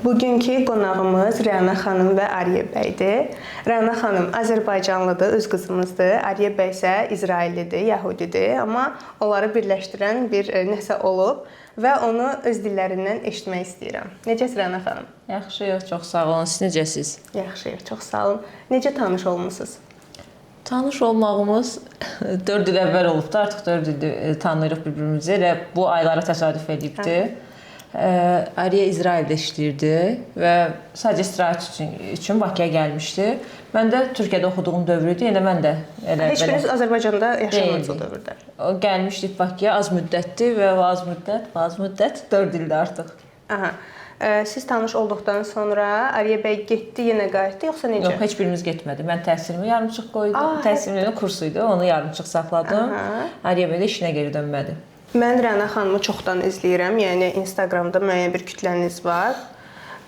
Bugünkü qonağımız Rəna xanım və Arye bəydir. Rəna xanım Azərbaycanlıdır, öz qızımızdır. Arye bəy isə İsraillidir, Yəhudidir, amma onları birləşdirən bir nəsə olub və onu öz dillərindən eşitmək istəyirəm. Necəsiz Rəna xanım? Yaxşıyıq, çox sağ olun. Siz necəsiz? Yaxşıyıq, çox sağ olun. Necə tanış olmusunuz? Tanış olmağımız 4 il əvvəl olubdu. Artıq 4 ildir tanıyırıq bir-birimizi. Elə bu aylara təsadüf edibdi. Ariye İsraildə işləyirdi və sadəcə istirahət üçün Bakıya gəlmişdi. Mən də Türkiyədə oxuduğum dövr idi. Elə mən də elə Heç biriniz Azərbaycanda yaşamırdınız o dövrdə. O gəlmişdik Bakıya, az müddətdir və o az müddət, az müddət 4 ildir artıq. Aha. Siz tanış olduqdan sonra Ariye bəy getdi, yenə qayıtdı, yoxsa necə? Yox, heç birimiz getmədi. Mən təhsilimi yarımçıq qoydum. Təhsilimin kursu idi, onu yarımçıq saxladım. Ariye bəy də işinə geri dönmədi. Mən Rəna xanımı çoxdan izləyirəm. Yəni Instagramda müəyyən bir kütləniz var.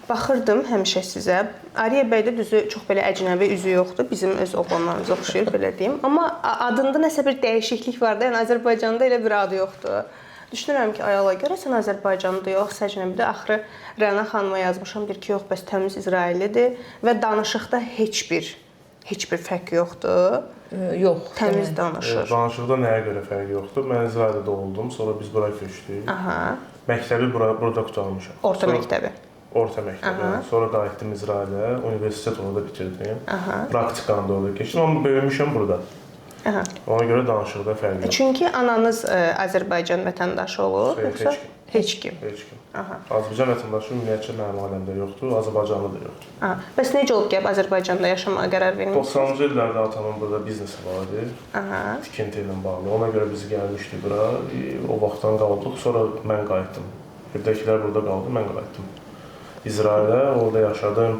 Baxırdım həmişə sizə. Ariye bəy də düzü çox belə əcnəbi üzü yoxdur. Bizim öz oğlanlarımıza oxşayır, belə deyim. Amma adında nəsə bir dəyişiklik var da. Yəni Azərbaycanda elə bir adı yoxdur. Düşünürəm ki, ay Allah, görəsən Azərbaycanlıdır, yoxsa əcnəbidir. Axırı Rəna xanıma yazmışam, deyir ki, yox, bəs təmiz İsraillidir və danışıqda heç bir fərq yoxdur. Yox, təmiz danışır. Danışıqda nəyə görə fərq yoxdur? Mən İsraildə doğuldum, sonra biz bura köçdük. Aha. Məktəbi burada qurtarmışam. Orta məktəbi. Orta məktəbi. Sonra qayıtdım İsrailə, universitet orada bitirdim. Aha. Praktikanı da orada keçdim, amma böyümüşəm burada. Aha. Ona görə danışıqda fərq yoxdur. Çünki ananız Azərbaycan vətəndaşı olub, Xeyr, yoxsa heç kim? Heç kim. Aha. Azərbaycan vətəndaşı ümumiyyətcə mənim ailəmdə yoxdur, Azərbaycanlı da yoxdur. Aha. Bəs necə olub ki, Azərbaycanda yaşamağa qərar vermişsiniz? 90-cı illərdə atamın burada biznesi var idi. Aha. Tikinti ilə bağlı. Ona görə biz gəlmişdik bura. O vaxtdan qaldıq. Sonra mən qayıtdım. Evdəkilər burada qaldı, mən qayıtdım. İsrailə, orada yaşadım.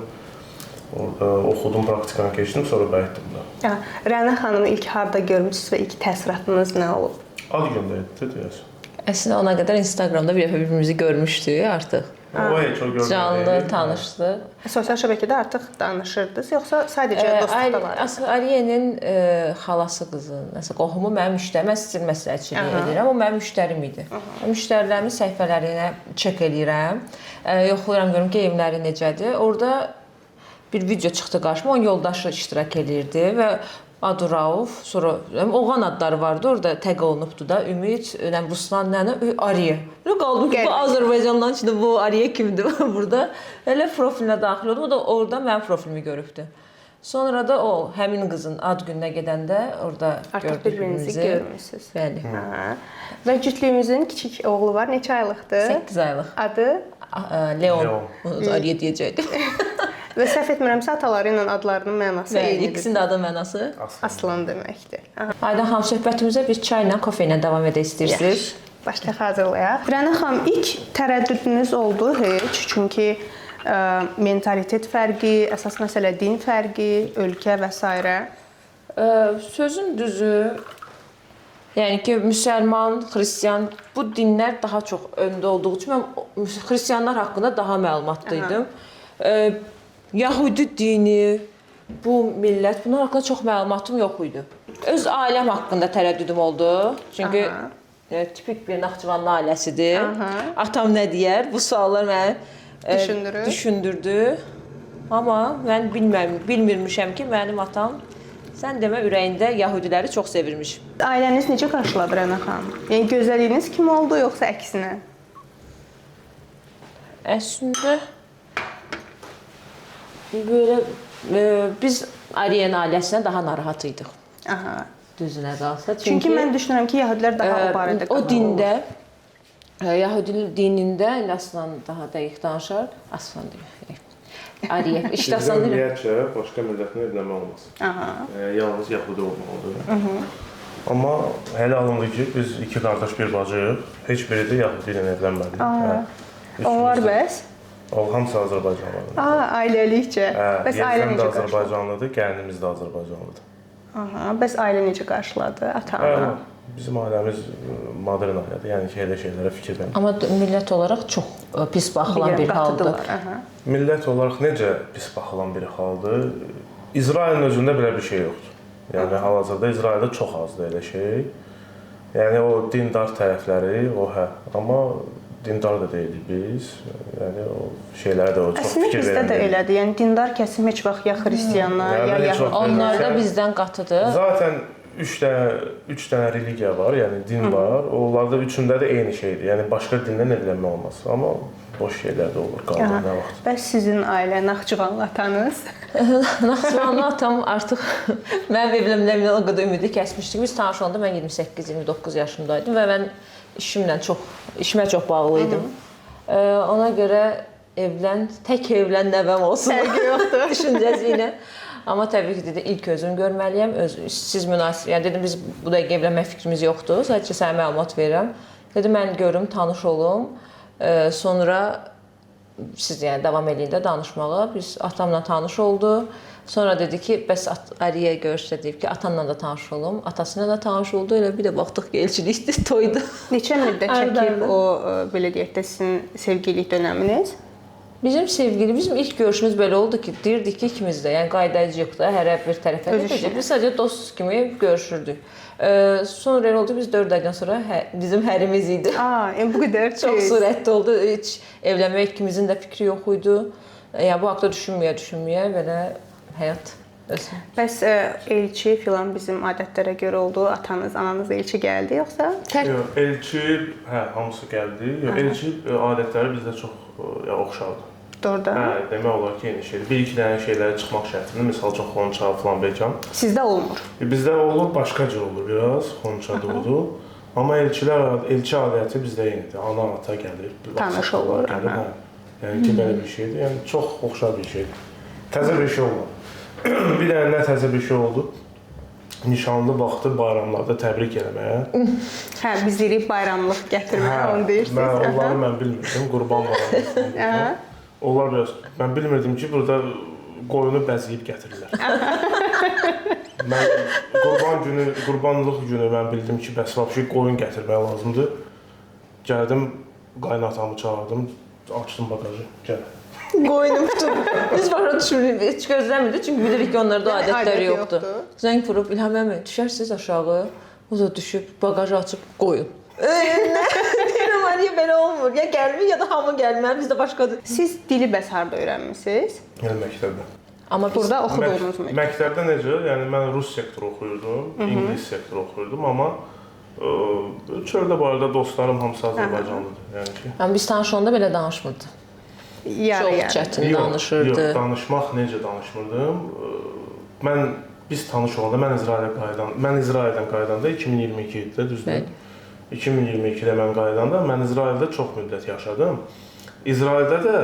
Orada oxudum, praktikanı keçdim, sonra qayıtdım da. Rəna xanımı ilk harda görmüsünüz və ilk təəssüratınız nə olub? Ad gündə etdi, deyəsən. Əslində ona qədər Instagramda bir dəfə bir-birimizi görmüşdük artıq. O heç o görmədi. Canlı tanışdıq. Sosial şəbəkədə artıq danışırdınız, yoxsa sadəcə dostluqda var? Əslində Ariyenin xalası qızı, nəsə qohumu mənim müştərim, mən stil məsləhətçiliyi edirəm. O mənim müştərim idi. Müştərilərimin səhifələrinə çek eləyirəm. Yoxlayıram görüm geyimləri necədir. Orada bir video çıxdı qarşıma, onun yoldaşı iştirak eləyirdi və adı Rauf, sonra oğlan adları vardı, orada təq olunubdu da, Ümid, Ruslan, nənə, Ariye. Qaldım ki, bu Azərbaycandan içində bu Ariye kimdir burada? Elə profilinə daxil oldum, o da orada mənim profilimi görübdü. Sonra da o, həmin qızın ad gününə gedəndə orada artıq gördük bir-birinizi görmüşsünüz. Bəli. Və cütlüyümüzün kiçik oğlu var, neçə aylıqdır? 8 aylıq. Adı? Leon. Ariye deyəcəkdim. Və səhv etmirəmsə, ataları ilə adlarının mənası eynidir. İkisinin də adının mənası Aslan deməkdir. Aydan xanım, söhbətimizə bir çayla, kofe ilə davam edək istəyirsiniz. Başlayaq, hazırlayaq. Rəna xanım, ilk tərəddüdünüz oldu heç? Çünki mentalitet fərqi, əsas məsələ din fərqi, ölkə və s. Sözün düzü, yəni ki, müsəlman, xristian, bu dinlər daha çox öndə olduğu üçün mən xristianlar haqqında daha məlumatlıydım. Yahudi dini, bu millət, bunlar haqqında çox məlumatım yox idi. Öz ailəm haqqında tərəddüdüm oldu. Çünki tipik bir Naxçıvanlı ailəsidir. Atam nə deyər? Bu suallar məni düşündürdü. Amma mən bilmirmişəm ki, mənim atam, sən demə, ürəyində Yahudiləri çox sevirmiş. Ailəniz necə qarşıladı Rəna xanım? Yəni gözlədiyiniz kimi oldu, yoxsa əksinə? Əslində belə biz Ariyenin ailəsinə daha narahat idik. Aha. Düzünə qalsa. Çünki mən düşünürəm ki, yəhudilər daha o barədə o dində, Yahudi dinində, elə Aslan daha dəqiq danışar. Aslan deyir. Ariye. İşdə Aslan deyir. Ümumiyyətcə, başqa millətlə evlənmə olmaz. Aha. Yalnız Yahudi olmalıdır. Amma hələ alındı ki, biz iki qardaş bir bacıyıq. Heç biri də Yahudi ilə evlənmədi. Onlar bəs? O, hamısı Azərbaycanlıdır. Ailəlikcə. Bəs ailə Yerzəm necə də qarşıladı? Azərbaycanlıdır, gəlinimiz də Azərbaycanlıdır. Aha, bəs ailə necə qarşıladı? Ata-ana? Bizim ailəmiz modern ailədir, yəni ki, elə şeylərə fikir vermir. Amma millət olaraq çox pis baxılan bir haldır. Millət olaraq necə pis baxılan bir haldır? İsrailin özündə belə bir şey yoxdur. Yəni hal-hazırda İsraildə çox azdır elə şey. Yəni o dindar tərəfləri, o hə. Amma dindar da deyildik biz. Yəni o şeylərə də o çox Əslində fikir bizdə verən də deyildik. elədir. Yəni dindar kəsim heç vaxt ya xristianlar, Yəni ya mən heç yəhudi. vaxt Onlar da Sən- bizdən qatıdır. Zaten 3 dənə religiya var, yəni din var. Onlarda üçündə də eyni şeydir. Yəni başqa dindən evlənmək olmaz. Amma boş şeylər də olur, qalır Aha. nə vaxt. Bəs sizin ailə Naxçıvanlı atanız? Naxçıvanlı atam artıq mənim evlənməyimdən o qədər ümidi kəsmişdi ki, biz tanış olanda mən 28-29 yaşındaydım və mən işimə çox bağlı idim. Ona görə evlən, tək evlən nəvəm olsun Fərqi yoxdur. düşüncəsi ilə. Amma təbii ki, dedi, ilk özüm görməliyəm. Siz münasib, yəni dedim biz bu dəqiqə evlənmək fikrimiz yoxdur. Sadəcə sənə məlumat verirəm. Dedi mən görüm, tanış olum. Sonra siz yəni davam eləyin də danışmağa. Biz atamla tanış oldu. Sonra dedi ki, bəs Ariyə görüşdə deyib ki, atanla da tanış olum. Atasıyla da tanış oldu. Elə bir də baxdıq ki, elçilikdir, toydu. Neçə müddət çəkib Arda-arda. o belə deyək də sizin sevgililik dönəminiz? Bizim ilk görüşümüz belə oldu ki, deyirdik ki, ikimiz də, yəni qaydacıyıq da, hərə bir tərəfə Öz gedəcək. işinə. Biz sadəcə dost kimi görüşürdük. Sonra elə oldu, biz 4 aydan sonra bizim hərimiz idi. Aa, yəni bu qədər Çox tez. sürətli oldu. Heç evlənmək ikimizin də fikri yox idi. Yəni bu haqda düşünməyə belə həyat özü. Bəs elçi filan bizim adətlərə görə oldu. Atanız, ananız elçi gəldi yoxsa? Yox, elçi, hə, hamısı gəldi. Yox, elçi adətləri bizdə çox oxşardır. Doğrudan. Hə, demək olar ki, eyni şeydir. Bir-iki dənə şeylərə çıxmaq şərtində, misal üçün xonça falan bekan. Sizdə olmur. Bizdə olur, başqa cür olur biraz, xonça doğdu. Amma elçi adəti bizdə eynidir. Ana, ata gəlir, Tanış olur, gəlir, aha. hə. Yəni ki, belə bir şeydir. Yəni çox oxşar bir şeydir. Təzə bir şey olmadı. Bir dənə nə təzə bir şey oldu? Nişanlı vaxtı bayramlarda təbrik eləməyə. Hə, biz deyirik bayramlıq gətirmək, onu deyirsiniz. Mən onları mən bilmirdim, Qurban bayramı. Aha. Onlar biraz mən bilmirdim ki, burada qoyunu bəzəyib gətirirlər. Mən qurban günü, qurbanlıq günü mən bildim ki, bəs vəbşi qoyun gətirmək lazımdır. Gəldim, qaynatamı çağırdım, açdım bagajı. Gəl. Qoyunu bütün. Biz başa düşmürük, heç gözləmirdik çünki bilirik ki, onlarda o Yəni, adətlər adət yoxdur. yoxdur. Zəng vurub İlham əmi, düşərsiniz aşağı. O da düşüb bagajı açıb qoyun. Nə? Deyirəm, niyə belə olmur? Ya gəlmir ya da hamı gəlmir. Bizdə başqadır. Siz dili bəs harda öyrənmisiniz? Yəni məktəbdə. Amma biz Burada oxuduğunuz məktəb. Məktəbdə necə? Yəni mən rus sektoru oxuyurdum, ingilis sektoru oxuyurdum, amma çöldə bayırda dostlarım hamısı Azərbaycanlıdır. Yəni ki, Yəni biz tanış olanda belə danışmırdı. Yarı Çox yarı. çətin danışırdı. Yox, danışmaq necə danışmırdım? Mən biz tanış olanda mən İsrailə qayıdan, mən İsraildən qayıdanda 2022 idi də, düzdür? Bəli. 2022-də mən qayıdanda mən İsraildə çox müddət yaşadım. İsraildə də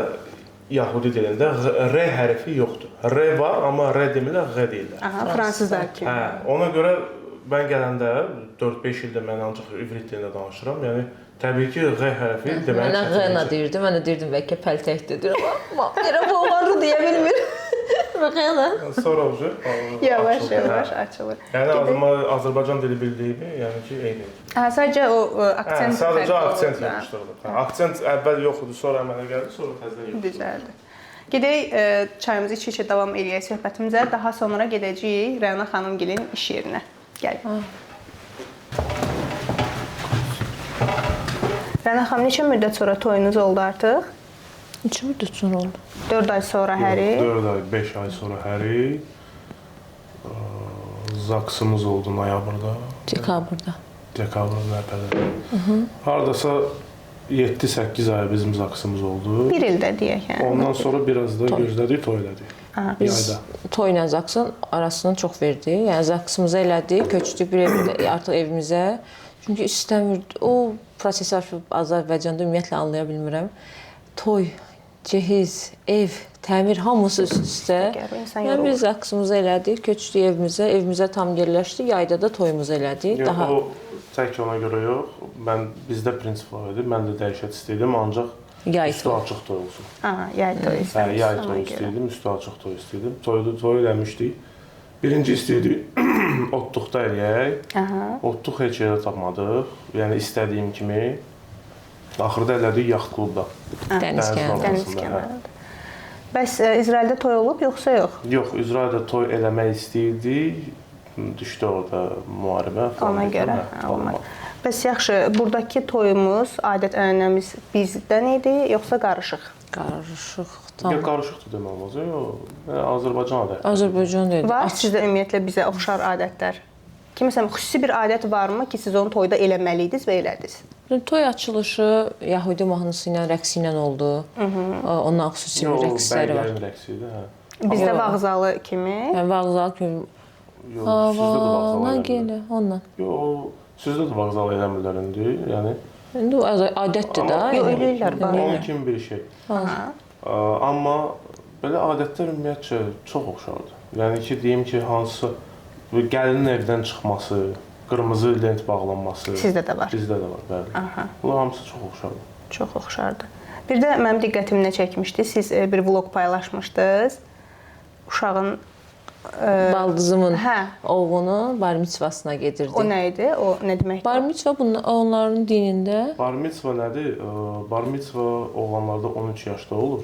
Yahudi dilində R hərfi yoxdur. R var, amma R demirlər, Ğ deyirlər. Aha, fransızlar kimi. Hə, ona görə mən gələndə 4-5 ildir mən ancaq ivrit dilində danışıram. Yəni təbii ki, Ğ hərfi deməli Mənə Ğ deyirdi. Mən də deyirdim bəlkə pəltəkdir. Amma yerə bu olardı deyə bilmir. Ğ. Sonra ucu Yavaş açıldı, yavaş hə. açılır. Yəni adıma Azərbaycan dili bildiyimi, yəni ki, eyni. Hə, sadəcə o Hə, aksent sadəcə fərqi olur aksent da. yapışdırılıb. Hə, aksent əvvəl yox idi, sonra əmələ gəldi, sonra təzədən yox. Düzəldi. Gedək çayımızı içə-içə davam eləyək söhbətimizə. Daha sonra gedəcəyik Rəna xanımgilin iş yerinə. Gəl. Rəna xanım, neçə müddət sonra toyunuz oldu artıq? Neçə müddət sonra oldu? 4 ay sonra həri. 4 ay, 5 ay sonra həri zaksımız oldu noyabrda, Dekabrda. dekabrın əvvəli. Hardasa 7-8 ay bizim zaksımız oldu. Bir ildə deyək yəni. Ondan sonra biraz da gözlədik, toy elədik. Aha. Biz Yayda. toyla Zaksın arasını çox verdi. Yəni Zaksımızı elədik, köçdük bir evdə, artıq evimizə. Çünki istəmirdi. O prosesi Azərbaycanda ümumiyyətlə anlaya bilmirəm. Toy, cehiz, ev, təmir hamısı üst-üstə. Gəlir, insan Yəni yorulur. biz Zaksımızı elədik, köçdük evimizə, evimizə tam yerləşdik. Yayda da toyumuzu elədik. Yox, Daha o tək ona görə yox. Mən bizdə prinsip var idi. Mən də dəhşət istəyirdim, ancaq yay üstü toyu. açıq toy olsun. Aha, yay toyu Hə, istəmişsiniz. yay ona toyu görə. istəyirdim, üstü açıq toy istəyirdim. Toyu toy eləmişdik. Birinci istəyirdik otluqda eləyək. Aha. Otluq heç yerdə tapmadıq. Yəni istədiyim kimi. Axırda elədik yaxt klubda. Dəniz kənarında. Dəniz Ortasında, hə. kənarında. Bəs İsraildə toy olub yoxsa yox? Yox, İsraildə toy eləmək istəyirdik. Düşdü orada müharibə falan. Ona görə hə, hə, olmadı. olmadı. Bəs yaxşı, buradakı toyumuz, adət-ənənəmiz bizdən idi, yoxsa qarışıq? Qarışıq Ya tam. qarışıqdır demək olmaz. Yox, Azərbaycan adəti. Azərbaycan dedi. Var sizdə ümumiyyətlə bizə oxşar adətlər? Ki, məsələn, xüsusi bir adət varmı ki, siz onu toyda eləməliydiniz və elədiniz? Toy açılışı Yahudi mahnısı ilə, rəqsi ilə oldu. Ondan xüsusi bir rəqsləri var. Bəy gəlin rəqsi idi, hə. Bizdə Yox. vağzalı kimi. Yəni vağzal kimi Yox, sizdə də vağzal Havana eləmirlər. gələ ondan. Yox, sizdə də vağzal eləmirlər indi. Yəni İndi o adətdir də. Yox, yəni. eləyirlər bax. onun kimi bir şey. Amma belə adətlər ümumiyyətcə çox oxşardır. Yəni ki, deyim ki, hansısa bu gəlinin evdən çıxması, qırmızı lent bağlanması. Sizdə də var. Bizdə də var, bəli. Aha. Bunlar hamısı çox oxşardır. Çox oxşardır. Bir də mənim diqqətimi nə çəkmişdi? Siz bir vloq paylaşmışdınız. Uşağın Baldızımın hə, oğlunun bar mitzvasına gedirdi. o nə idi? O nə deməkdir? Bar mitzva bunun onların dinində Bar mitzva nədir? Bar mitzva oğlanlarda 13 yaşda olur.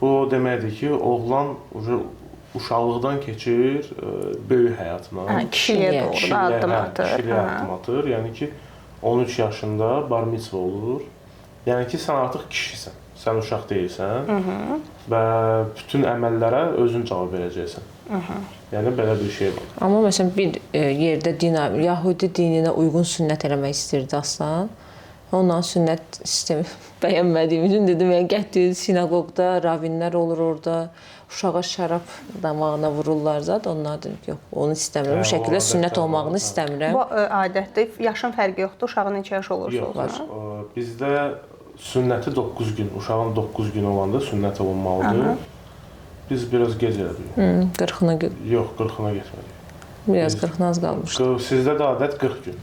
Bu o deməkdir ki, oğlan uşaqlıqdan keçir böyük həyatına. Hə, kişiliyə Kişiliyə, doğru da Kişiliyə, addım hə, atır. Kişiliyə Aha. addım atır. Yəni ki, 13 yaşında bar mitzva olur. Yəni ki, sən artıq kişisən. Sən uşaq deyilsən. Və bütün əməllərə özün cavab verəcəksən. Yəni belə bir şey var. Amma məsələn bir yerdə din Yahudi dininə uyğun sünnət eləmək istirdi Aslan. Ondan sünnət sistemi bəyənmədiyim üçün dedim, yəni gətir sinaqoqda ravinlər olur orada. Uşağa şərab damağına vururlar zat. Onlar dedim ki, yox, onu istəmirəm. Hə, Bu o şəkildə sünnət adətlər var, olmağını hə. istəmirəm. Bu adətdir. Yaşın fərqi yoxdur. Uşağın neçə yaşı olursa Yox, olsun. bizdə sünnəti 9 gün, uşağın 9 günü olanda sünnət olunmalıdır. Biz biraz gec elədik. 40-ına Yox, 40-ına getmədik. biraz 40-ına az qalmışdı. Sizdə də adət 40 gün.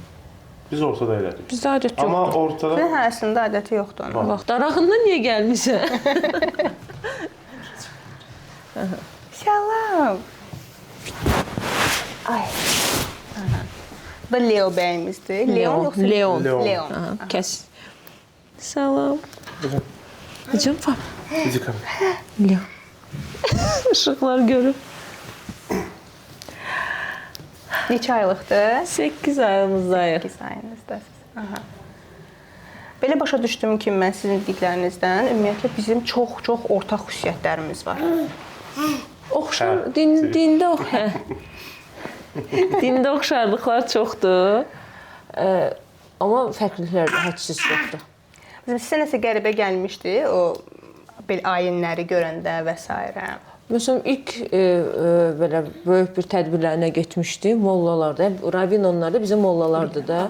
Biz ortada elədik. Bizdə adət Amma yoxdur. ortada Hə, əslində adəti yoxdur onun. Var. Bax, darağından niyə gəlmisən? Salam. Ay. Aha. Bu da Leo bəyimizdir. Leon yoxsa Leon. Leon. Leon. Aha, kəs. Salam. Hocam, pap. Fizika. Leon. İşıqlar görüb. Neçə aylıqdır? 8 ayımızdayıq. 8 ayınızdasınız. Aha. Belə başa düşdüm ki, mən sizin dediklərinizdən ümumiyyətlə bizim çox-çox ortaq xüsusiyyətlərimiz var. Oxşar Hə. din dində ox. Hə. Dində oxşarlıqlar çoxdur. Amma fərqliliklər də hədsiz çoxdur. Bizim sizə nəsə qəribə gəlmişdi o belə ayinləri görəndə və s. Məsələn, ilk belə böyük bir tədbirlərinə getmişdim. Mollalar da, ravin onlar da bizim mollalardı da.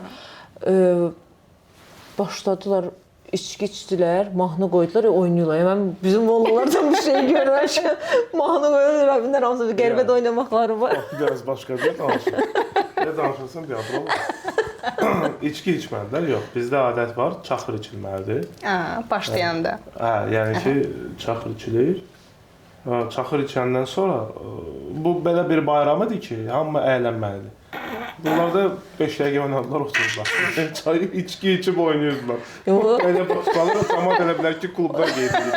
Başladılar içki içdilər, mahnı qoydular, oynayırlar. Yəni mən bizim mollalardan bu şeyi görmüşəm. Mahnı qoyurlar, ravinlər hamısı bir qəribə də oynamaqları var. Biraz başqa bir danışır. Nə danışırsan biabır olma. İçki içmədilər, yox. Bizdə adət var, çaxır içilməlidir. Ha, başlayanda. Hə, yəni ki, çaxır içilir. Çaxır içəndən sonra bu belə bir bayram idi ki, hamı əylənməlidir. Bunlar da 5 dəqiqə oynadılar, oturdular. Çay içki içib oynayırdılar. Yox. Elə başlanır, camaat elə bilər ki, klubda gedir.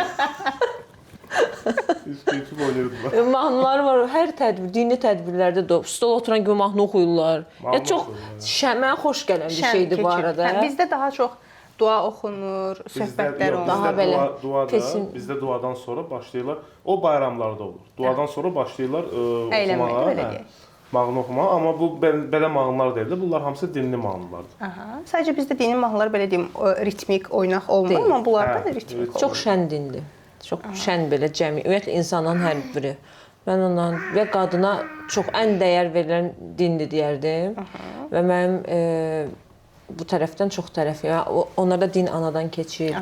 İçki içib oynayırdılar. Mahnılar var. Hər tədbir, dini tədbirlərdə də stola oturan kimi mahnı oxuyurlar. Mahnı Ya çox oxuyurlar, şən, mənə xoş gələn bir Şən şeydir bu keçir. arada. Hə, bizdə daha çox dua oxunur, söhbətlər yox, olunur. Daha bizdə belə dua, dua da, pesim- bizdə duadan sonra başlayırlar. O bayramlarda olur. Duadan sonra başlayırlar Əylənməyə, oxumağa. belə hə, deyək. Mahnı oxumağa, amma bu belə mahnılar deyil. Bunlar hamısı dinli mahnılardır. Aha. Sadəcə bizdə dini mahnılar belə deyim, ritmik, oynaq olmur, Deyil. amma bunlarda Hə, ritmik olur. Çox şən dindir. Çox şən belə cəmi. Ümumiyyətlə insanların hər biri. Mən ondan və qadına çox ən dəyər verilən dindir deyərdim. Və mənim bu tərəfdən çox tərəf. Yəni onlarda din anadan keçir.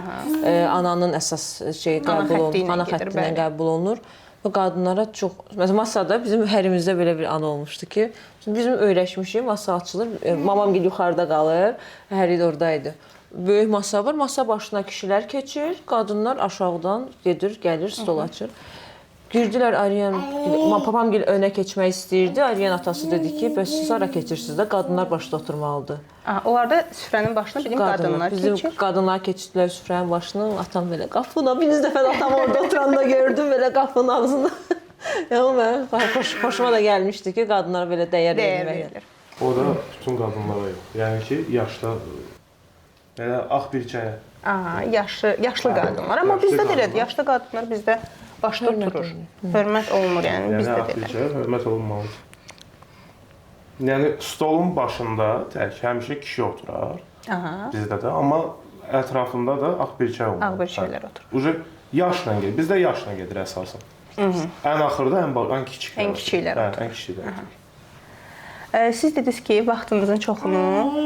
Ananın əsas şeyi Ana qəbul xətti olunur, ilə ana gedir, xətti ilə bəli. qəbul olunur. Və qadınlara çox, məsələn masada bizim hərimizdə belə bir ana olmuşdu ki, bizim öyrəşmişik, masa açılır, mamam gel yuxarıda qalır, Həri də oradaydı. Böyük masa var, masa başına kişilər keçir, qadınlar aşağıdan gedir, gəlir, stol açır. Girdilər Ariyan, papam gil önə keçmək istəyirdi. Ariyan atası dedi ki, bəs siz hara keçirsiniz də, qadınlar başda oturmalıdır. Aha, onlarda süfrənin başına bizim qadınlar bizim keçir. Qadınlar keçdilər süfrənin başını, atam belə qapına. Bir dəfə də atam orada oturanda gördüm belə qapının ağzında. Yəni o mənim xoşuma da gəlmişdi ki, qadınlara belə dəyər Dəyər vermək. verilir. O da Bütün qadınlara yox. Yəni ki, yaşda elə ağ birçəyə. Aha, yaşlı qadınlar. Amma Yaşlı bizdə də elədir. qadınlar. Yaşlı qadınlar bizdə başda oturur. Hörmət olunur, yəni Yəni bizdə ağ də elədir. birçəyə hörmət olunmalıdır. Yəni stolun başında tək həmişə kişi oturar. Aha. Bizdə də, amma ətrafında da ağ birçək olmalıdır. Ağ birçəklər oturur. Uje yaşla gedir. Bizdə yaşla gedir əsasən. Ən axırda ən kiçiklər. Ən kiçiklər Hə, oturur. ən kiçiklər. oturur. Siz dediniz ki, vaxtınızın çoxunu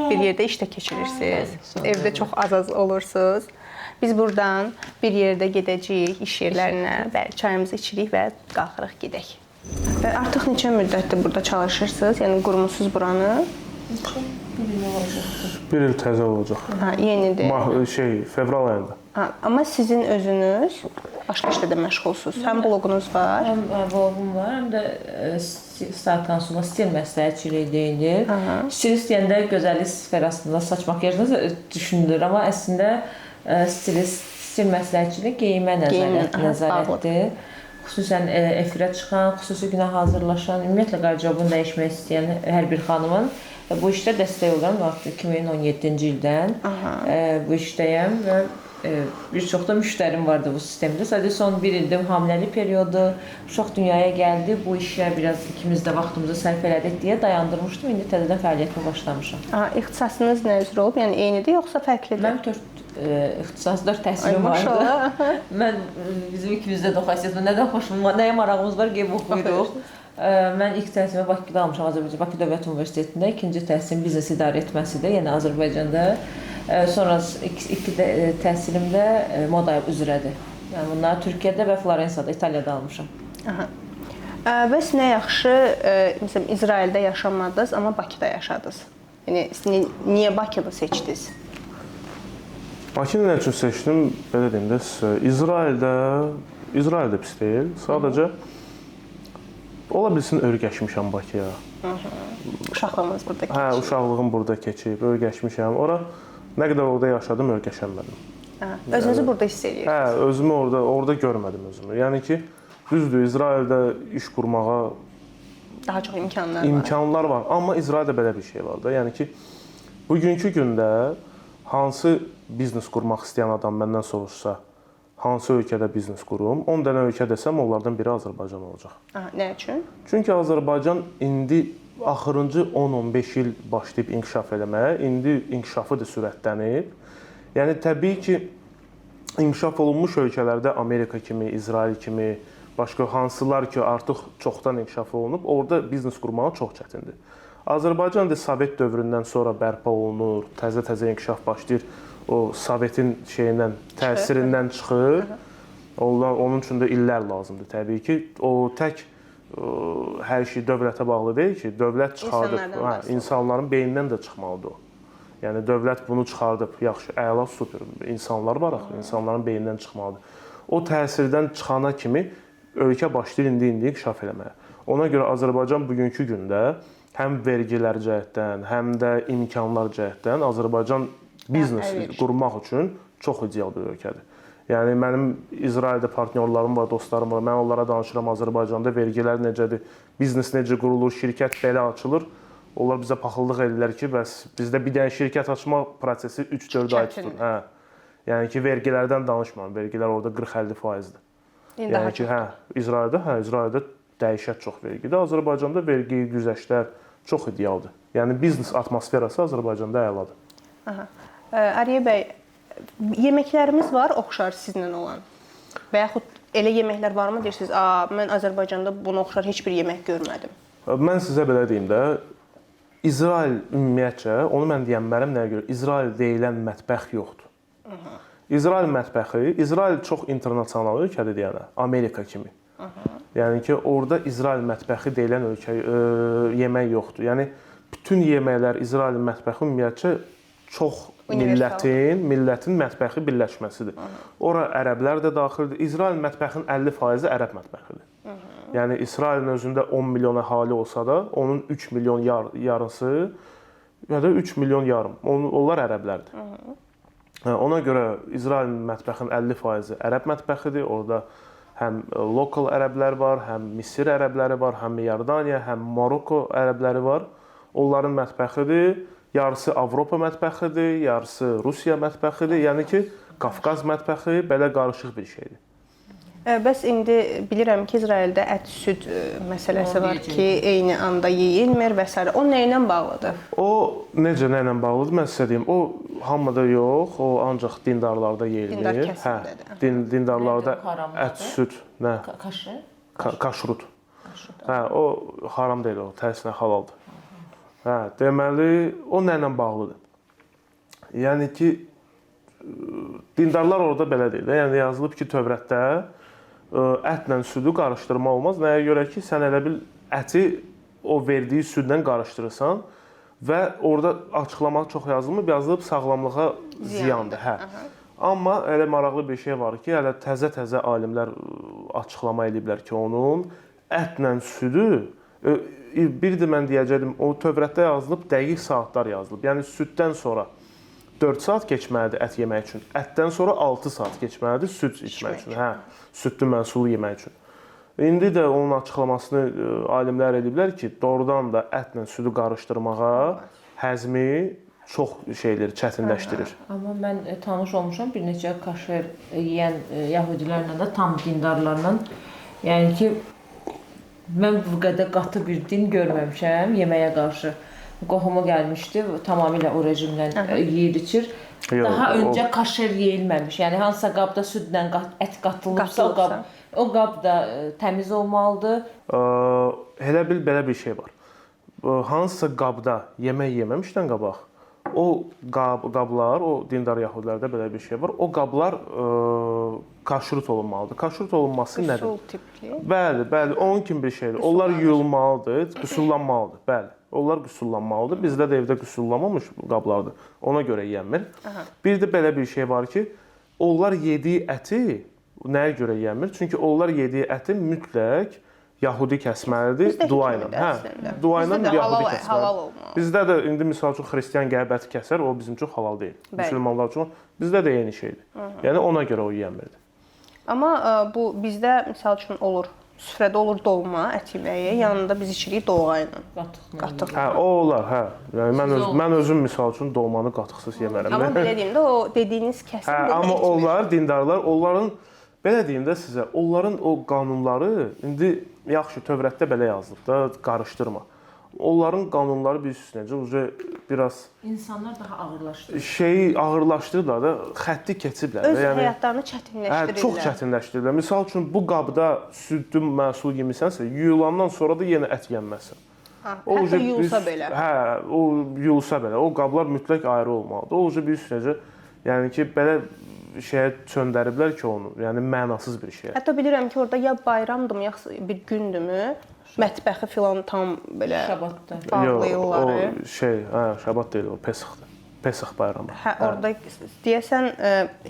bir yerdə işdə keçirirsiniz. Evdə çox az-az olursunuz. Biz burdan bir yerdə gedəcəyik iş yerlərinə, bəli, çayımızı içirik və qalxırıq gedək. Artıq neçə müddətdir burada çalışırsınız? Yəni qurmusunuz buranı? Bir il təzə olacaq. Ha, yenidir. Fevral ayında. Ha, amma sizin özünüz başqa işlə də məşğulsunuz. Həm bloqunuz var. Həm bloqum var, həm də style konsuluna stil məsləhətçiliyi deyilir. Stilist deyəndə gözəllik sferasında saç makiyajını düşünülür, amma əslində stilist, stil məsləhətçiliyi geyimə nəzarətdir. Xüsusən efirə çıxan, xüsusi günə hazırlaşan, ümumiyyətlə qarderobunu dəyişmək istəyən hər bir xanımın bu işdə dəstək oluram. Artıq 2017-ci ildən bu işdəyəm və bir çox da müştərim vardı bu sistemdə. Sadəcə son bir ildir hamiləlik periodu, uşaq dünyaya gəldi. Bu işə biraz ikimiz də vaxtımızı sərf elədik deyə dayandırmışdım. İndi təzədən fəaliyyətimə başlamışam. Aha, ixtisasınız nə üzrə olub? Yəni eynidir yoxsa fərqlidir? Mənim 4 ixtisas, 4 təhsilim vardı. Maşallah. Mən bizim ikimizdə də xasiyyət var. Nədən xoşumuz var, nəyə marağımız var, gedib oxuyuruq. Mən ilk təhsilimi Bakıda almışam, Azərbaycan Bakı Dövlət Universitetində. İkinci təhsilim biznes idarə etməsidir, yəni Azərbaycanda. Sonra iki təhsilim də moda üzrədir. Yəni bunları Türkiyədə və Florensiyada, İtaliyada almışam. Aha. Bəs nə yaxşı, məsələn, İsraildə yaşamadınız, amma Bakıda yaşadınız. Yəni niyə Bakını seçdiniz? Bakını nə üçün seçdim? Belə deyim də, İsraildə pis deyil. Sadəcə ola bilsin öyrəşmişəm Bakıya. Uşaqlığınız burada keçib. Hə, uşaqlığım burada keçib, öyrəşmişəm. Ora nə qədər orada yaşadım, öyrəşəmədim. Özünüzü burada hiss edirsiniz. Hə, özümü orada görmədim özümü. Yəni ki, düzdür, İsraildə iş qurmağa daha çox imkanlar var. İmkanlar var, amma İsraildə belə bir şey var da. Yəni ki, bugünkü gündə hansı biznes qurmaq istəyən adam məndən soruşsa, hansı ölkədə biznes qurum, 10 dənə ölkə desəm, onlardan biri Azərbaycan olacaq. Aha, nə üçün? Çünki Azərbaycan indi axırıncı 10-15 il başlayıb inkişaf eləməyə, indi inkişafı da sürətlənib. Yəni təbii ki, inkişaf olunmuş ölkələrdə Amerika kimi, İsrail kimi, başqa hansılar ki, artıq çoxdan inkişaf olunub, orada biznes qurmağa çox çətindir. Azərbaycan da Sovet dövründən sonra bərpa olunur, təzə-təzə inkişaf başlayır. O Sovetin şeyindən, təsirindən çıxır. Onun üçün də illər lazımdır təbii ki. O tək hər şey dövlətə bağlı deyil ki, dövlət çıxardıb, hə, insanların beynindən də çıxmalıdır o. Yəni dövlət bunu çıxardıb, yaxşı, əla, super. İnsanlar var axı, insanların beynindən çıxmalıdır. O təsirdən çıxana kimi ölkə başlayır indi inkişaf eləməyə. Ona görə Azərbaycan bugünkü gündə həm vergilər cəhətdən, həm də imkanlar cəhətdən Azərbaycan biznes qurmaq üçün çox ideal bir ölkədir. Yəni mənim İsraildə partnyorlarım var, dostlarım var. Mən onlara danışıram Azərbaycanda vergilər necədir, biznes necə qurulur, şirkət belə açılır. Onlar bizə paxıllıq edirlər ki, bəs bizdə bir dənə şirkət açma prosesi 3-4 ay tutur. Hə. Yəni ki, vergilərdən danışmıram. Vergilər orada 40-50%-dir. Yəni ki, hə, İsraildə, dəhşət çox vergidir. Azərbaycanda vergi, güzəştlər çox idealdır. Yəni biznes atmosferası Azərbaycanda əladır. Aha. Ariyə bəy, yeməklərimiz var oxşar sizinlə olan. Və yaxud elə yeməklər varmı deyirsiniz, mən Azərbaycanda buna oxşar heç bir yemək görmədim. Mən sizə belə deyim də, İsrail ümumiyyətcə, onu mən deyənmərəm nəyə görə, İsrail deyilən mətbəx yoxdur. Aha. İsrail mətbəxi, İsrail çox internasional ölkədir deyənə, Amerika kimi. Aha. Yəni ki, orada İsrail mətbəxi deyilən ölkə yemək yoxdur. Yəni bütün yeməklər İsrail mətbəxi ümumiyyətcə çox millətin mətbəxi birləşməsidir. Aha. Ora ərəblər də daxildir. İsrail mətbəxinin 50% ərəb mətbəxidir. Aha. Yəni İsrailin özündə 10 milyon əhali olsa da, onun 3 milyon yarısı ya da 3 milyon yarım. Onlar ərəblərdir. Aha. Ona görə İsrail mətbəxinin 50% ərəb mətbəxidir. Orada həm lokal ərəblər var, həm Misir ərəbləri var, həm Yordaniya, həm Maroko ərəbləri var. Onların mətbəxidir. Yarısı Avropa mətbəxidir, yarısı Rusiya mətbəxidir. Yəni ki, Qafqaz mətbəxi belə qarışıq bir şeydir. Bəs indi bilirəm ki, İsraildə ət, süd məsələsi var ki, eyni anda yeyilmir və s. O nə ilə bağlıdır? O necə nə ilə bağlıdır? Mən sizə deyim. O hamıda yox, o ancaq dindarlarda yeyilmir. Dindar kəsimdədir. Hə, dindarlarda ət, süd, nə? Kaşer? Kaşrut. Hə, o haram deyil o, tərsinə halaldır. Hə, deməli o nə ilə bağlıdır? Yəni ki, dindarlar orada belə deyir də. Yəni yazılıb ki, Tövrətdə ətlə südü qarışdırma olmaz. Nəyə görə ki, sən elə bil əti o verdiyi südlə qarışdırırsan və orada açıqlama çox yazılmır, yazılıb sağlamlığa ziyandır. Hə. Aha. Amma elə maraqlı bir şey var ki, hələ təzə-təzə alimlər açıqlama ediblər ki, onun ətlə südü bir də mən deyəcəkdim, o Tövrətdə yazılıb, dəqiq saatlar yazılıb. Yəni süddən sonra 4 saat keçməlidir ət yemək üçün. Ətdən sonra 6 saat keçməlidir süd içmək üçün. Hə, südlü məhsulu yemək üçün. İndi də onun açıqlamasını alimlər ediblər ki, doğrudan da ətlə südü qarışdırmağa həzmi çox şeyləri çətinləşdirir. Amma mən tanış olmuşam bir neçə kaşer yeyən yəhudilərlə də, tam dindarlarla. Yəni ki, mən bu qədər qatı bir din görməmişəm yeməyə qarşı. Qohuma gəlmişdi, tamamilə o rejimlə yeyir, içir. Yox, daha öncə kaşer yeyilməmiş. Yəni hansısa qabda südlə ət qatılıbsa, o qab da təmiz olmalıdır. Elə bil belə bir şey var. Hansısa qabda yemək yeməmişdən qabaq, o qablar, o dindar yəhudilərdə belə bir şey var. O qablar kaşrut olunmalıdır. Kaşrut olunması nədir? Qüsul tipli. Bəli, bəli, onun kimi bir şeydir. Onlar yuyulmalıdır, qüsullanmalıdır. Bəli. Onlar qüsullanmalıdır. Bizdə də evdə qüsullanmamış qablardır. Ona görə yeyənmir. Aha. Bir də belə bir şey var ki, onlar yediyi əti nəyə görə yeyənmir? Çünki onlar yediyi əti mütləq yahudi kəsməlidir dua ilə. Hə, dua ilə yahudi kəsməlidir. Halal olmalı. Bizdə də indi misal üçün xristian gəlib əti kəsər, o bizim üçün halal deyil. Bəli. Müsəlmanlar üçün bizdə də eyni şeydir. Aha. Yəni ona görə o yeyənmirdi. Amma bu bizdə misal üçün olur. Süfrədə olur dolma, ət yeməyi, yanında biz içirik dolğa ilə. Qatıqla. Qatıqla. Hə, o olar, hə. Yəni mən özüm misal üçün dolmanı qatıqsız yemərəm. Amma belə deyim də, o dediyiniz kəsim hə, amma etmir. Onlar dindarlar, onların belə deyim də sizə, onların o qanunları indi yaxşı Tövrətdə belə yazılıb da, qarışdırma. Onların qanunları bilirsiniz necə, uca biraz insanlar daha ağırlaşdırır. Şeyi ağırlaşdırırlar da, xətti keçiblər də. Öz yəni, həyatlarını çətinləşdirirlər. Hə, çox çətinləşdirirlər. Misal üçün bu qabda südlü məhsul yemisənsə, yuyulandan sonra da yenə ət yənməzsən. Ha, o hətta yuyulsa belə. Hə, o yuyulsa belə. O qablar mütləq ayrı olmalıdır. O uca bilirsiniz necə, yəni ki, belə şeyə çöndəriblər ki onu, yəni mənasız bir şeyə. Hətta bilirəm ki, orada ya bayramdımı, ya bir gündürmü, mətbəxi filan tam belə Şabatda bağlayırlar. O şey, hə, Şabat deyil o, Pesixdir. Pesix bayramı. Hə, orada deyəsən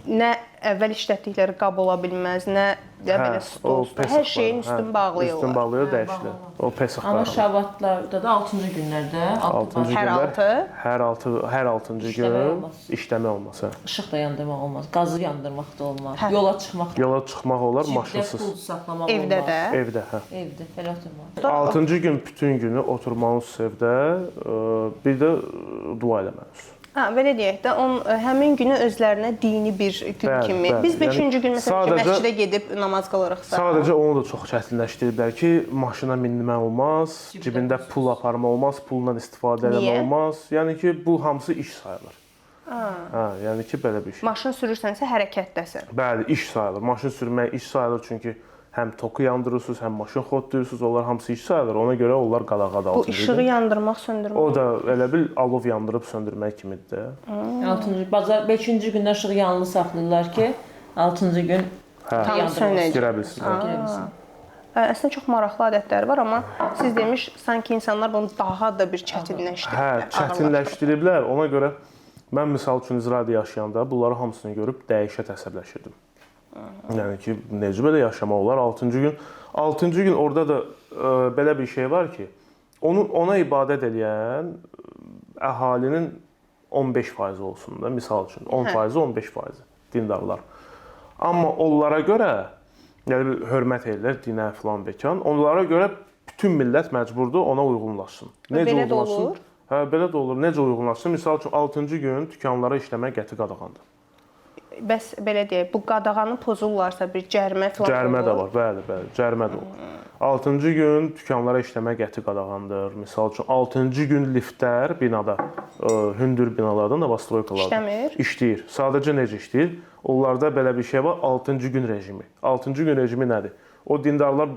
nə əvvəl işlətdikləri qab ola bilməz, nə belə stol, hər şeyin üstünü bağlayırlar. Üstünü bağlayır, dəyişilir. O Pesix bayramı. Amma Şabatlarda da 6-cı günlərdə, hər 6-cı gün işləmək olmaz. Hə. İşıq da yandırmaq olmaz, qazı yandırmaq da olmaz, hə. Yola çıxmaq. Yola çıxmaq olar maşınsız. Cibdə pul saxlamaq olmaz. Evdə də. Evdə, hə. Evdə, belə oturmaq. 6-cı gün bütün günü oturmalısınız evdə, bir də dua eləməlisiniz. Ha, belə deyək də, həmin günü özlərinə dini bir gün bəli, kimi. Bəli. Biz 5-ci yəni, gün məsələn ki, məscidə gedib namaz qılırıqsa. Sadəcə onu da çox çətinləşdiriblər ki, maşına minmək olmaz, cibində pul aparma olmaz, pulla istifadə eləmək olmaz. Yəni ki, bu hamısı iş sayılır. Hə, yəni ki, belə bir şey. Maşın sürürsənsə hərəkətdəsən. Bəli, iş sayılır. Maşın sürmək iş sayılır çünki həm toku yandırırsınız, həm maşın xodlayırsınız, onlar hamısı iş sayılır. Ona görə onlar qadağada Bu işığı yandırmaq, söndürmək. O da elə bil alov yandırıb söndürmək kimidir də. 6-cı bazar 5-ci gündən işığı yanılı saxlayırlar ki, 6-cı gün tam sönəcək. Girə bilsin. Əslində çox maraqlı adətləri var, amma siz demiş sanki insanlar bunu daha da bir çətinləşdiriblər. Hə, çətinləşdiriblər. Ona görə mən misal üçün İsraildə yaşayanda bunları hamısını görüb dəhşət əsəbləşirdim. Yəni ki, necə belə yaşamaq olar? 6-cı gün, 6-cı gün orada da belə bir şey var ki, ona ibadət eləyən əhalinin 15% olsun da, misal üçün 10%, 15% dindarlar. Amma onlara görə, yəni hörmət edirlər dinə filan bekan, onlara görə bütün millət məcburdur ona uyğunlaşsın. Necə uyğunlaşsın? Hə, belə də olur. Necə uyğunlaşsın? Misal üçün 6-cı gün dükanlara işləmək qəti qadağandır. Bəs belə deyək, bu qadağanı pozurlarsa bir cərimə falan Cərimə də olur? var, bəli, bəli, cərimə də olur. 6-cı gün dükanlara işləmək qəti qadağandır. Misal üçün 6-cı gün liftlər binada, hündür binalarda, novostroykalarda İşləmir? İşləyir. Sadəcə necə işləyir? Onlarda belə bir şey var, 6-cı gün rejimi. 6-cı gün rejimi nədir? O dindarlar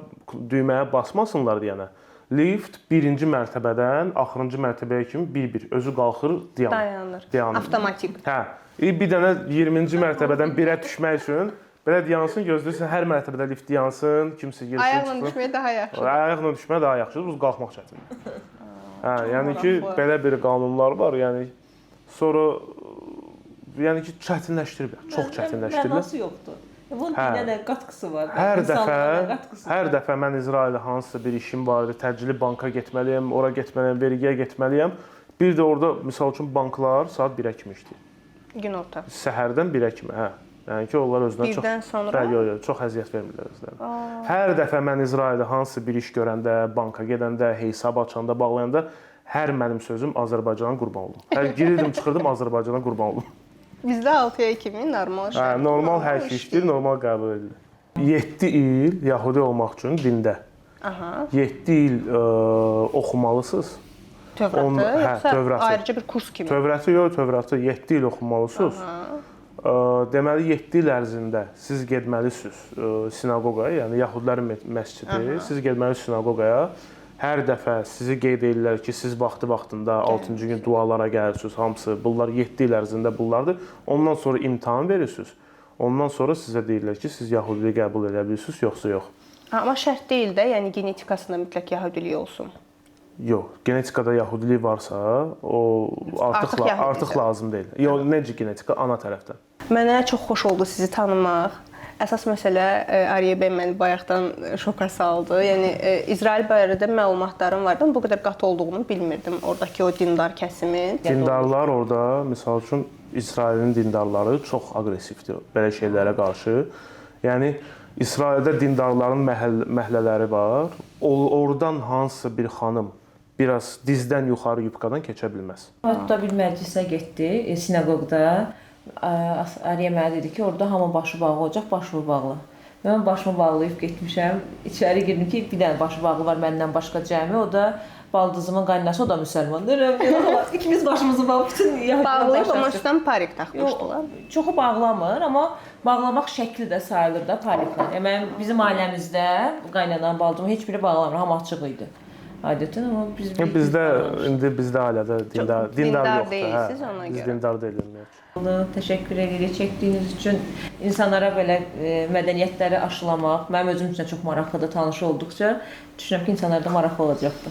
düyməyə basmasınlar deyənə. Lift birinci mərtəbədən axırıncı mərtəbəyə kimi bir-bir özü qalxır, dayanır. Dayanır. Dayanır. Avtomatik. Hə. Bir dənə 20-ci mərtəbədən birə düşmək üçün belə dayansın, gözləyirsən hər mərtəbədə lift dayansın, kimsə girsin, Ayaqla çıxsın. düşməyə daha yaxşı. Ayaqla düşmək daha yaxşıdır, bu qalxmaq çətindir. Hə, yəni ki, maraqlı. belə bir qanunlar var, yəni sonra yəni ki, çətinləşdiriblər, çox çətinləşdiriblər. Mənası yoxdur. Bunun Hə. dinə nə qatqısı var? Hər dəfə, İnsanlığa nə qatqısı hər var? dəfə mən İsraildə hansısa bir işim var idi, təcili banka getməliyəm, ora getməliyəm, vergiyə getməliyəm. Bir də orada misal üçün banklar saat 1-ə kimi işləyir. Günorta. Səhərdən 1-ə kimi, hə. Yəni ki, onlar özünə çox Birdən sonra Bəli, yox, yox, çox əziyyət vermirlər özlərinə. Hər dəfə mən İsraildə hansısa bir iş görəndə, banka gedəndə, hesab açanda, bağlayanda hər mənim sözüm Azərbaycana qurban olum. Hər girirdim, çıxırdım Azərbaycana qurban olum. bizdə 6-ya kimi normal Hə, şərait. normal hər şey işləyir, normal qəbul edilir. 7 il yəhudi olmaq üçün dində. Aha. 7 il oxumalısınız. Tövratı, Hə, yoxsa Tövratı. ayrıca bir kurs kimi? Tövratı yox, Tövratı 7 il oxumalısınız. Deməli 7 il ərzində siz getməlisiniz sinaqoqaya, yəni yəhudilərin məscidi, siz getməlisiniz sinaqoqaya. Hər dəfə sizi qeyd edirlər ki, siz vaxtı-vaxtında 6-cı gün dualara gəlirsiniz, hamısı. Bunlar 7 il ərzində bunlardır. Ondan sonra imtahan verirsiniz. Ondan sonra sizə deyirlər ki, siz yəhudiliyi qəbul edə bilirsiniz, yoxsa yox. Ha, amma şərt deyil də, yəni genetikasında mütləq yəhudilik olsun. Yox, genetikada yəhudilik varsa, o Artıq artıq yəhudidir. artıq lazım deyil. Yox, necə genetika ana tərəfdən. Mənə çox xoş oldu sizi tanımaq. Əsas məsələ Ariyə bəy məni bayaqdan şoka saldı. Yəni İsrail barədə məlumatlarım vardı, amma bu qədər qatı olduğunu bilmirdim oradakı o dindar kəsimin. Dindarlar orada, misal üçün İsrailin dindarları çox aqressivdir belə şeylərə qarşı. Yəni İsraildə dindarların məhəllələri var. Oradan hansısa bir xanım biraz dizdən yuxarı yubkadan keçə bilməz. Hətta bir məclisə getdi, sinaqoqda. Ariyə mənə dedi ki, orada hamı başı bağlı olacaq, başımı bağla. Mən başımı bağlayıb getmişəm. İçəri girdim ki, bir dənə başı bağlı var məndən başqa cəmi. O da baldızımın qaynanası, o da müsəlmandır. İkimiz başımızı bağlı, bütün yəhudilər Bağlayıb amma başını- üstdən parik taxmışdılar. Yox, çoxu bağlamır, amma bağlamaq şəkli də sayılır da pariklə. Yəni mənim bizim ailəmizdə qaynanam, baldızım heç biri bağlamır, hamı açıq idi. Adətən amma biz Bizdə indi bizdə ailədə dindar dindar dindar yoxdur. deyilsiz hə. ona Biz görə. dindar deyilik ümumiyyətlə. Təşəkkür edirik çəkdiyiniz üçün insanlara belə mədəniyyətləri aşılamaq mənim özüm üçün də çox maraqlıdır tanış olduqca düşünürəm ki, insanlara da maraqlı olacaqdır.